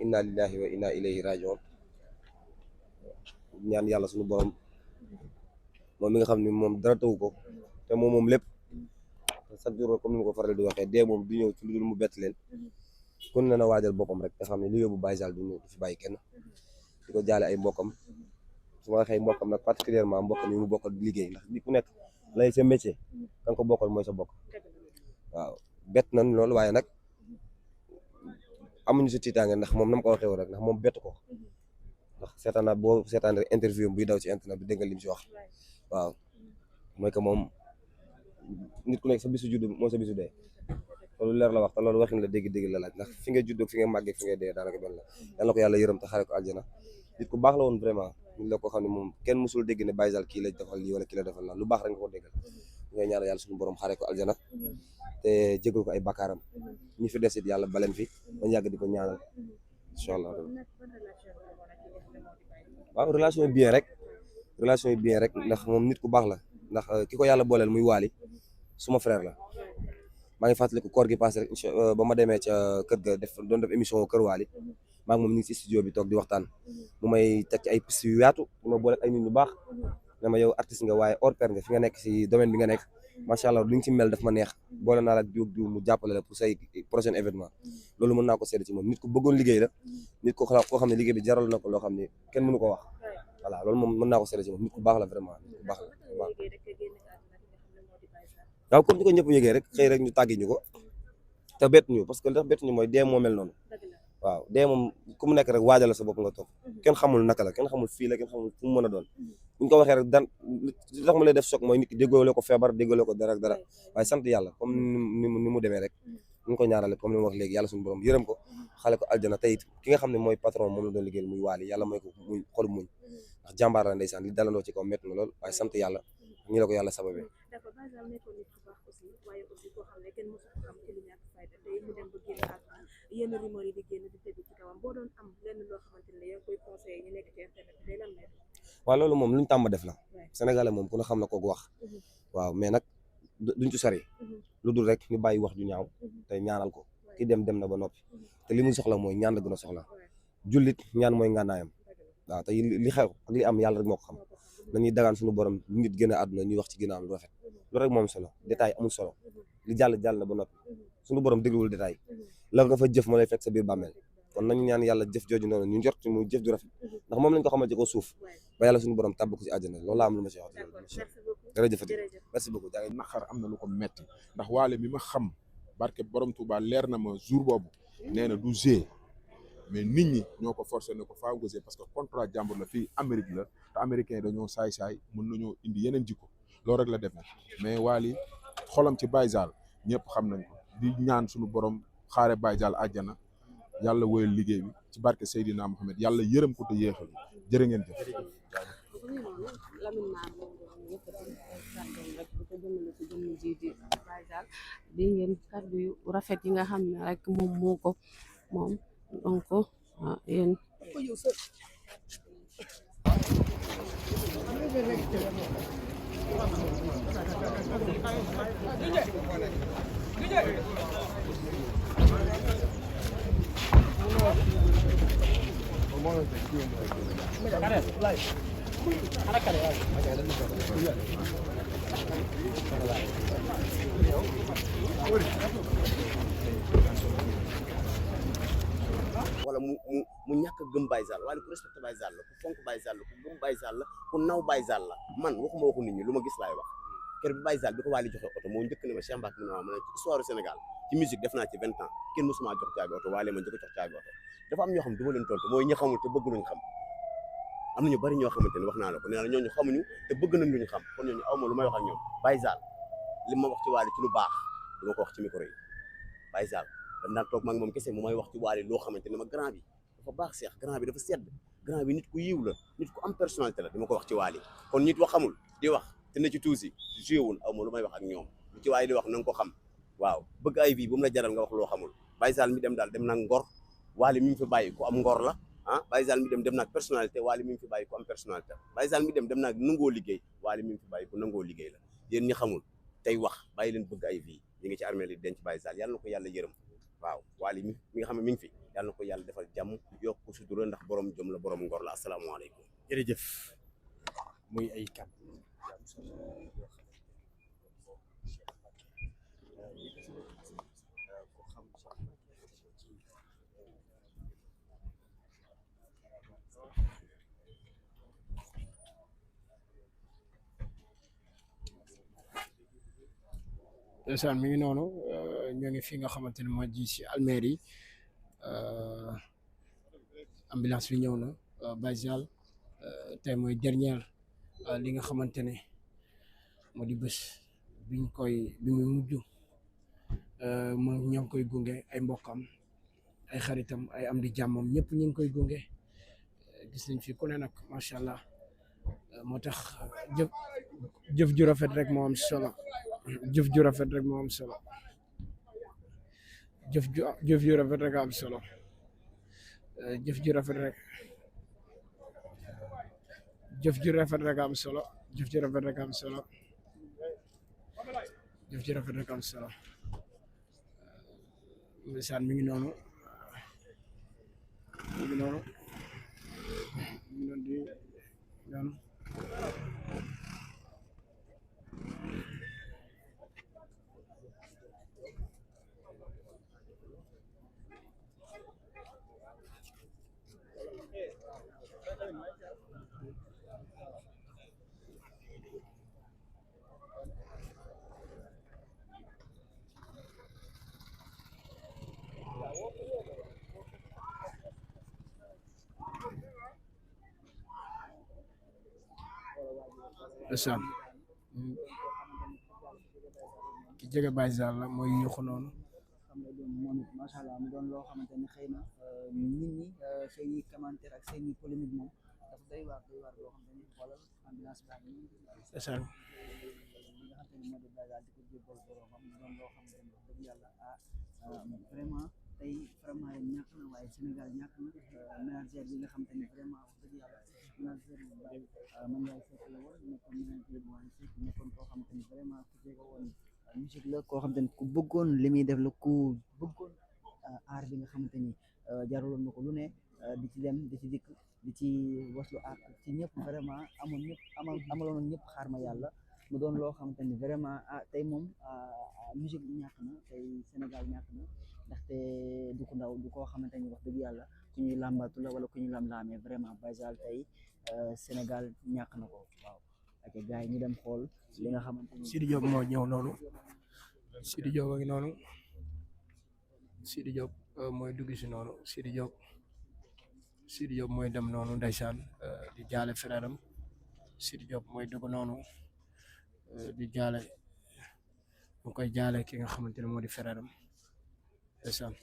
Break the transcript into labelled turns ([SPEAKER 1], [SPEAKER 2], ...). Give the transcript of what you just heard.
[SPEAKER 1] inna lillahi wa inna ilayhi rajiun ñaan yàlla suñu borom moom mi nga xam ne moom dara tawu ko te moom lépp chaque jour comme ni ma ko faral di waxee dee moom du ñëw ci lu dul mu bett leen kon na waajal boppam rek te xam ne li yóbbu Baye Zale du ñëw du fi bàyyi kenn di ko jaale ay mbokkam su ma waxee mbokkam nag particulièrement mbokkam yi mu bokkal liggéey ndax di ku nekk lay sa métier kan ko bokkal mooy sa bokk waaw bett nañ loolu waaye nag amuñu si tiitaange ndax moom na ma ko waxee woon rek ndax moom bett ko ndax seetaan naa boo seetaan rek interview buy daw ci internet bi dégg nga li mu si wax waaw mooy que moom nit ku nekk sa bisu juddu moo sa bisu dee loolu leer la wax te loolu waxin la dégg-dégg la laaj ndax fi nga juddoo fi nga màggee fi nga dee daanaka benn la yal na ko yàlla yërëm te xaare ko aljana nit ku baax la woon vraiment nit la ko xam ne moom kenn musul dégg ne Baye Zale kii la defal lii wala kii la defal la lu baax rek nga ko déggal ngay ñaanal yàlla suñu borom xaare ko aljana te jégal ko ay bakkaaram ñi fi desit yàlla baleen fi bañ yàgg di ko ñaanal incha allah waaw relation yi bien rek ndax moom nit ku baax la ndax ki ko yàlla booleel muy Waly suma frère la maa ngi fàttaliku koor gi passé rek ba ma demee ca kër ga doon def émission kër Waly maa ngi moom ñu ngi si studio bi toog di waxtaan mu may teg ci ay piste yu yaatu mu ma boole ay nit ñu baax ne ma yow artiste nga waaye hors pair nga fi nga nekk si domaine bi nga nekk macha allah li nga ci mel daf ma neex boole naa la ak diw mu jàppale la pour say prochain événement loolu mën naa ko seede ci moom nit ku bëggoon liggéey la nit ko koo xam ne liggéey bi jaral na ko loo xam ne kenn mënu ko wax voilà loolu moom mën naa ko seede ci moom nit ku baax la vraiment nit ku baax la waaw comme ni ko ñëpp yëgee rek xëy rek ñu tàggi ñu ko te bett ñu parce que li tax bett ñu mooy dee moo mel noonu waaw dee moom ku mu nekk rek waajal la sa bopp nga toog kenn xamul naka la kenn xamul fii la kenn xamul fu mu mën a doon bu ñu ko waxee rek li tax ma lay def choc mooy nit ki déggoo ko feebar déggoo ko dara ak dara waaye sant yàlla comme ni mu demee rek ñu ko ñaarale comme ni ma wax léegi yàlla suñu borom yërëm ko xale ko aljana tey ki nga xam ne mooy patron moom la doon liggéeyal muy Waly yàlla mooy ko muy xolu muñ ndax jàmbaar la ndeysaan li dalandoo ci kaw métti na lool waaye sant yàlla ñi la ko yàlla sababee
[SPEAKER 2] yenn rumeur yi di génn di tegu ci kawam boo doon am lenn loo xamante ne yaa koy conseillé ñu nekk ci internet bi lan lay
[SPEAKER 1] waaw loolu moom luñ tàmm def la sénégalais moom ku ne xam na ko wax waaw mais nag duñ ci sori lu dul rek ñu bàyyi wax ju ñaaw te ñaanal ko ki dem na ba noppi te li mu soxla mooy ñaan la gën a soxla jullit ñaan mooy ngànnaayam waaw te li xew ak li am yàlla rek moo ko xam nañuy dagaan suñu borom nit gën a àdduna ñuy wax ci ginnaaw lu rafet loolu rek moom solo détail amul solo li jàll na ba noppi suñu borom dégluwul détail la nga fa jëf moo lay fekk sa biir bàmmeel kon nañu ñaan yàlla jëf jooju noonu ñu njort muy jëf ju rafet ndax moom lañ ko xamal ci ko suuf ba yàlla suñu borom tàbb ko ci àjjana loolu laa am lu ma ci wax jërëjëfati merci beaucoup jaay
[SPEAKER 3] naqar am na lu ko metti ndax Waly mi ma xam barke borom Touba leer na ma jour boobu nee na du G mais nit ñi ñoo ko forcé ne ko faaw nga G parce que contrat jàmbur la fii Amérique la te américain yi dañoo saay-saay mën nañoo indi yeneen jikko loolu rek la def mais Waly xolam ci Baye Zale ñëpp xam nañ ko di ñaan suñu borom xaare Baye Zale àjjana yàlla woyal liggéey bi ci barke Seydina Mohamed yàlla yërëm ko te yéexal jërë ngeen jëf.
[SPEAKER 2] di ngeen kàddu yu rafet yi nga xam ne rek moom moo ko moom donc yéen
[SPEAKER 4] wala mu ñàkk a gëm Baye Zale wala ku respecté Baye Zale la ku fonk Baye Zale la ku gëm Baye Zale la ku naw Baye Zale la man waxuma waxu nit ñi lu ma gis laay wax kër bi Baye Zale bi ko Waly joxe oto moo njëkk ne ma Cheikh Mbacke mu ne ma ne ci histoire Sénégal ci musique def naa ci 20 ans kenn musuma jox caabi oto Waly ma njëkk jox caabi oto dafa am ñoo xam du ma leen tontu mooy ñi xamul te bëgg luñ xam am na ñu bari ñoo xamante ne wax naa la ko nee na ñooñu xamuñu te bëgg nañ luñ xam kon ñooñu awma lu may wax ak ñoom Baye Zale li ma wax ci Waly ci lu baax dama ko wax ci micro yi Baye Zale dañ daan toog ma ak moom kese mu may wax ci Waly loo xamante ne ma grand bi dafa baax Cheikh grand bi dafa sedd grand bi nit ku yiw la nit ku am personnalité la dama ko wax ci Waly kon nit wax xamul di wax te na ci tuusi joué wul awma lu may wax ak ñoom lu ci Waly di wax na nga ko xam waaw bëgg ay vie bu mu la jaral nga wax loo xamul Baye Zale mi dem daal dem na ngor Waly mi ngi fi bàyyi ku am ngor la ah Baye Zale mi dem naag personnalité Waly mi ngi fi bàyyi ku am personnalité Baye Zale mi dem naag nangoo liggéey Waly mi ngi fi bàyyi ku nangoo liggéey la yéen ñi xamul tey wax bàyyi leen bëgg ay vie ñi ngi ci armée li denc Baye Zale yàlla na ko yàlla yërëm waaw Waly mi nga xam ne mi ngi fi yàlla na ko yàlla defal jàmm borom jom la borom ngor la asalaamaaleykum.
[SPEAKER 5] jërëjëf muy ay kàddu ndeysaan mi ngi noonu ñoo ngi fi nga xamante ne moo ji si Almeri ambulance bi ñëw na Baye Zale tey mooy dernière li nga xamante ne moo di bés bi muy mujj moom ñoo ngi koy gunge ay mbokkam ay xaritam ay am di jàmmam ñëpp ñu ngi koy gunge gis nañ fi ku ne nag macha allah moo tax jëf ju rafet rek moo am solo jëf ju rafet rek moo am solo jëf ju rafet rek am solo jëf ju rafet rek jëf ju rafet rek am solo jëf ju rafet rek am solo jëf ju rafet rek am solo ndeysaan mi ngi noonu mi ngi noonu mi ngi noonu di noonu ndeysaan ki jege Baye Zale la mooy yuuxu noonu
[SPEAKER 6] xam nga doon moom it macha allah mu doon loo xamante ne xëy na nit ñi seen i commentaire ak seen i polémique moom dafa doy waar loo xamante ni xoolal ambulance baa ngi nii
[SPEAKER 5] ndeysaan
[SPEAKER 6] li nga xamante ni moo di Baye Zale di ko jébbal boromam mu doon loo xamante ni wax dëgg yàlla vraiment tey vraiment ñàkk na waaye Sénégal ñàkk na manager bi nga xamante ni vraiment wax dëgg yàlla manager bu bari man yaay fekk la woon nekkoon manager bu waaye fekk nekkoon koo xamante ni vraiment ku jege woon musique la koo xamante ni ku bëggoon li muy def la ku bëggoon aar bi nga xamante ni jaraloon na ko lu ne di ci dem di ci dikk di ci waslu aar ci ñëpp vraiment amaloon ñëpp xaar ma yàlla mu doon loo xamante ni vraiment tey moom musique bi ñàkk na tey Sénégal ñàkk na ndaxte du ko ndaw du koo xamante ni wax dëgg yàlla ku ñuy làmbatu la wala ku ñuy lam-laamee vraiment Baye Zale tey Sénégal ñàkk na ko waaw ak gars yi ñu dem xool li nga xamante ni
[SPEAKER 5] Sidi Diop moo ñëw noonu Sidi Diop a ngi noonu Sidi Diop mooy dugg si noonu Sidi Diop mooy dem noonu ndeysaan di jaale frère am Sidi Diop mooy dugg noonu di jaale mu koy jaale ki nga xamante ne moo di frère am ndeysaan